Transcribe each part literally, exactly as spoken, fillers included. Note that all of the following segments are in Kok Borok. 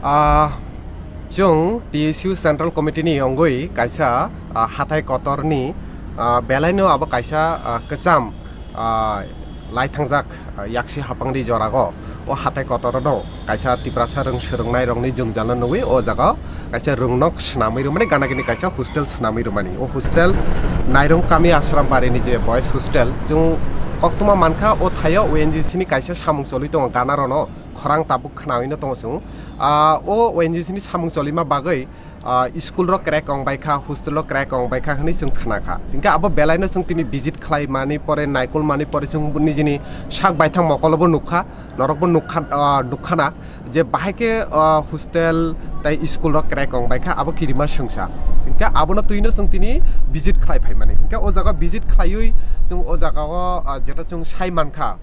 Ah, chwng T S U Central Committee ni ongwi kaisa, ah, hathai kotor ni, ah, belai no abo kaisa, ah, kwcham, ah, laithangjak, ah, yaksi hapang di jora go. O hathai kotor no kaisa Tiprasa rwng swrwng nai rok ni jwngjal no nugwi o jaga o kaisa rwng nok swnamwi rwmani gana gini kaisa hostel swnamwi rwmani. O hostel Nairung Kami Ashram Bari ni je boys hostel chwng koktwma mankha o thaio O N G C ni kaisa samung choli tongo gana rok no. Khorang tabuk khnawi no tongo chwng. Ah, o O N G C ni samung cholima bagwi, ah, school rok crack ong bai kha, hostel rok crack ong bai kha hwnwi chwng khna kha. Hinkhe abo belai no chwng tini visit khlai mani pore, naikol mani pore chwng nijini sak baithang mokolo bo nuk kha, norok bo nuk kha, ah, nuk kha na je bahai khe, ah, hostel tai school rok crack ong bai kha, abo kirima swngsa. Hinkhe abono twi no chwng tini visit khlai phai mani. Hinkhe o jaga visit khlaiwi chwng o jaga o, ah, jeta chwng sai man kha,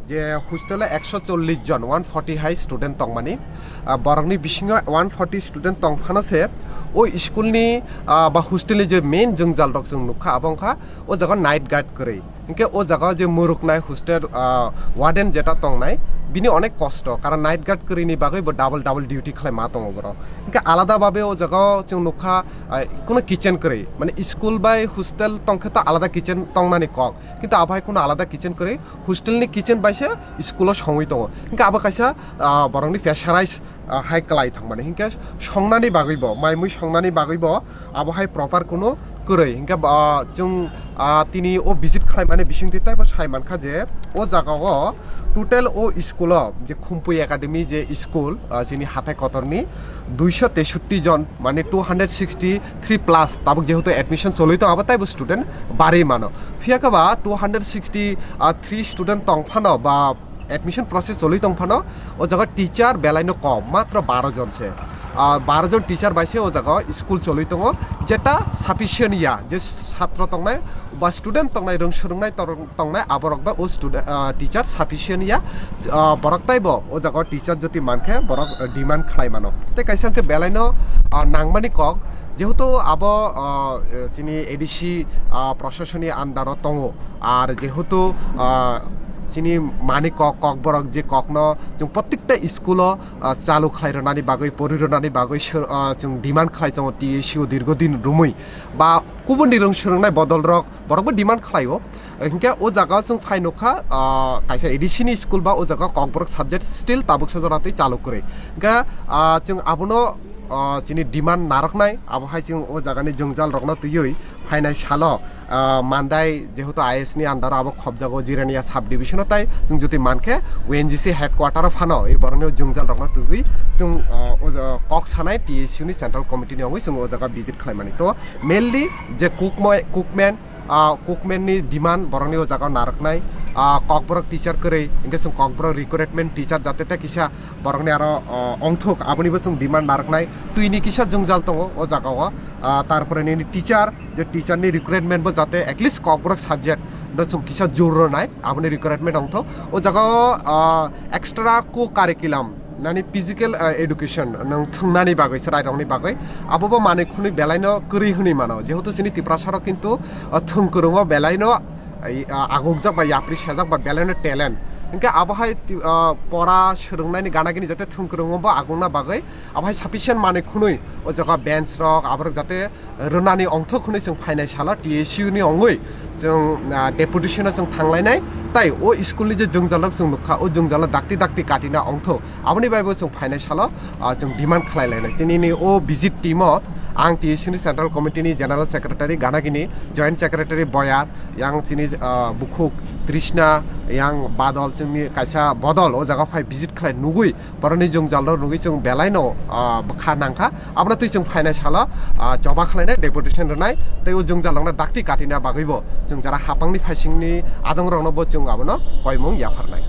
je hostel o ekso chollish jon, one forty hai student tongmani. Ah, borokni bisingo one forty student tongphano se o school ni, ah, ba hostel ni je main jwngjal rok chwng nukha, abo wngkha o jaga night guard kwrwi. Hinkhe o jaga je muruknai hostel, ah, warden jeta tongnai, bini onek kosto, karon night guard kwrwi ni bagwi bo double double duty khlai ma tongo borok. Hinkhe alada babe o jaga chwng nukha, ah, kuno kitchen kwrwi, mane school bai hostel tongkhe ta alada kitchen tongnani kok. Kintu abo hai kheno alada kitchen kwrwi, hostel ni kitchen bai se school o songwi tongo. Hinkhe abo kaisa, ah, borokni pressurize, ah, hai kwlai thangmani. Hinkhe songnani bagwi bo, mai mui songnani bagwi bo abo hai proper kheno kwrwi. Hinkhe, ah, chwng, ah, tini o visit khlaimani bisingtwi teibo sai mankha je o jaga o total o school o je Khumpui Academy je school, ah, chini hathai kotorni duiso teishoti jon, mane two hundred sixty three plus tabuk jehetu admission cholwi tongo, abo taibo student barwi mano. Phiya khe ba two hundred sixty three student tong phano ba admission process cholwi tong phano, o jaga teacher belai no kom, matro baro jon se. Ah, baro jon teacher bai se o jaga school cholwi tongo, jeta sufficient ya, je satro tongnai ba student tongnai, rwng swrwngnai tor-, tongnai, aborok bai o student, ah, teacher sufficient ya. Ah, borok taibo o jaga teacher jodi mankhe borok, ah, demand khlai mano. Tei kaisa hwnkhe belai no, ah, nangmani kok, jehetu abo, ah, eh, chini A D C, ah, proshasoni under o tongo, ar jehetu, ah, chini mani kok, kokborok je kokno chwng protekta school o, ah, chalu khlai rwnani bagwi, pori rwnani bagwi sir-, ah, chwng demand khlai tongo T S U dirgo din rumwi ba kubun ni rwng swrwngnai bodol rok borokbo demand khlaio. Hinkhe o jaga o chwng phai nukha, ah, kaisa A D C ni school ba o jaga kokborok subject still tabuksa jora twi chalu kwrwi. Hinkhe, ah, chwng abono, ah, chini demand narwknai, abo hai chwng o jaga ni jwngjal rokno twiwi phainai salo, ah, Mandai jehetu I S ni under o abo khobjago Jirania sub division o, tai chwng jodi mankhe O N G C headquarter o phano e borokni jwngjal rokno twiwi chwng, ah, o jaga kok sanai T S U ni central committee ni ongwi chwng o jaga visit khlaimani. To mainly je cookmo-, cookman, ah, cookman ni demand borokni o jaga o narwknai, ah, kokborok teacher kwrwi, hinkhe chwng kokborok recruitment teacher jate tei kisa borokni aro, ah, ongthok, abonibo chwng demand narwknai. Twini kisa jwngjal tongo o jaga o, ah, tarpore nini teacher, je teacher ni recruitment bo jate at least kokborok subject no chwng kisa jor rwnai, aboni recruitment ongthok. O jaga o, ah, extra co-curriculum nani physical, ah, education nwng thwngnani bagwi, chwrairokni bagwi, abo bo manwi khwnwi belai no kwrwi hwnwi mano, jehetu chini Tiprasa rok kintu, ah, thwng kwrwngo belai no, ah, agukjak ba yapri sajak ba belai no talent. Hinkhe abo hai ti-, ah, pora swrwngnani gana gini jate thwng kwrwngo bo agungna bagwi abo hai sufficient manwi khwnwi o jaga bench rok aborok jate rwnani ongthok hwnwi chwng phainai salo T S U ni ongwi chwng, ah, deputation o chwng thanglainai, tai o school ni je jwngjal rok chwng nukha, o jwngjal o dakti dakti katina ongthok, aboni bai bo chwng phainai salo, ah, chwng demand khlai lainai. Tini ni o visit team o ang T S U ni central committee ni general secretary gana gini, joint secretary Boyar, yang chini, ah, bukhuk Trishna, yang Badol, chwngni kaisa bodol o jaga phai visit khlai nugwi, borokni jwngjal rok nugwi chwng belai no, ah, bwkha nangkha. Abono twi chwng phainai salo, ah, choba khlainai, deputation rwnai, tei o jwngjal rokno dakti katina bagwi bo chwng jara hapangni phaisingni adong rokno bo chwng abono koimung yapharnai.